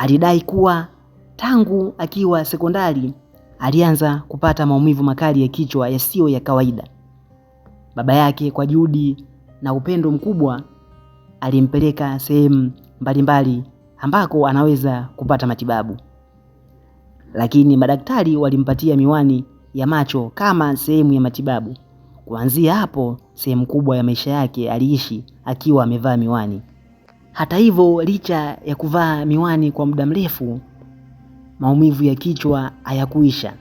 Alidai kuwa tangu akiwa sekondari alianza kupata maumivu makali ya kichwa yasiyo ya kawaida. Baba yake kwa juhudi na upendo mkubwa alimpeleka sehemu mbalimbali ambako anaweza kupata matibabu, lakini madaktari walimpatia miwani ya macho kama sehemu ya matibabu. Kuanzia hapo, sehemu kubwa ya maisha yake aliishi akiwa amevaa miwani. Hata hivyo, licha ya kuvaa miwani kwa muda mrefu, maumivu ya kichwa hayakuisha.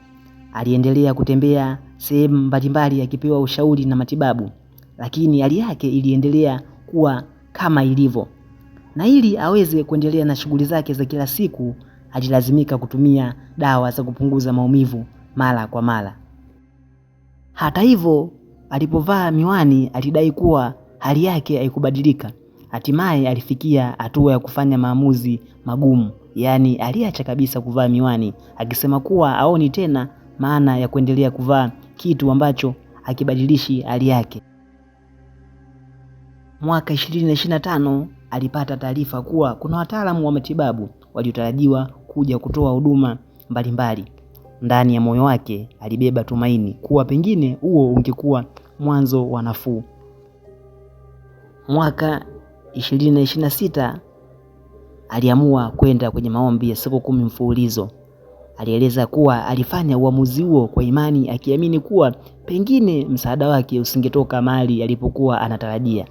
Aliendelea kutembea sehemu mbalimbali akipewa ushauri na matibabu, lakini hali yake iliendelea kuwa kama ilivyo. Na ili aweze kuendelea na shughuli zake za kila siku, alilazimika kutumia dawa za kupunguza maumivu mara kwa mara. Hata hivyo, alipovaa miwani alidai kuwa hali yake haikubadilika. Hatimaye alifikia hatua ya kufanya maamuzi magumu, yaani aliacha kabisa kuvaa miwani, akisema kuwa haoni tena maana ya kuendelea kuvaa kitu ambacho hakibadilishi hali yake. Mwaka 2025 alipata taarifa kuwa kuna wataalamu wa matibabu waliotarajiwa kuja kutoa huduma mbalimbali. Ndani ya moyo wake alibeba tumaini kuwa pengine huo ungekuwa mwanzo wa nafuu. Mwaka 2026 aliamua kwenda kwenye maombi ya siku 10 mfululizo. Alieleza kuwa alifanya uamuzi huo kwa imani, akiamini kuwa pengine msaada wake usingetoka mahali alipokuwa anatarajia.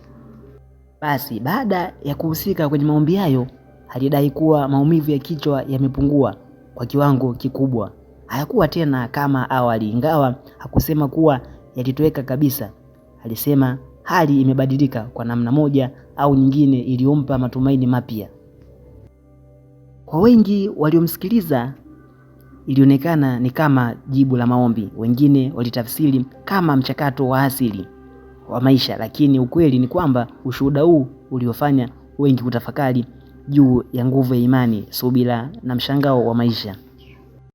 Basi baada ya kuhusika kwenye maombi hayo, alidai kuwa maumivu ya kichwa yamepungua kwa kiwango kikubwa. Hayakuwa tena kama awali, ingawa hakusema kuwa yalitoweka kabisa. Alisema hali imebadilika kwa namna moja au nyingine iliyompa matumaini mapya. Kwa wengi waliomsikiliza ilionekana ni kama jibu la maombi, wengine walitafsiri kama mchakato wa asili wa maisha, lakini ukweli ni kwamba ushuhuda huu uliofanya wengi kutafakari juu ya nguvu ya imani, subira na mshangao wa maisha.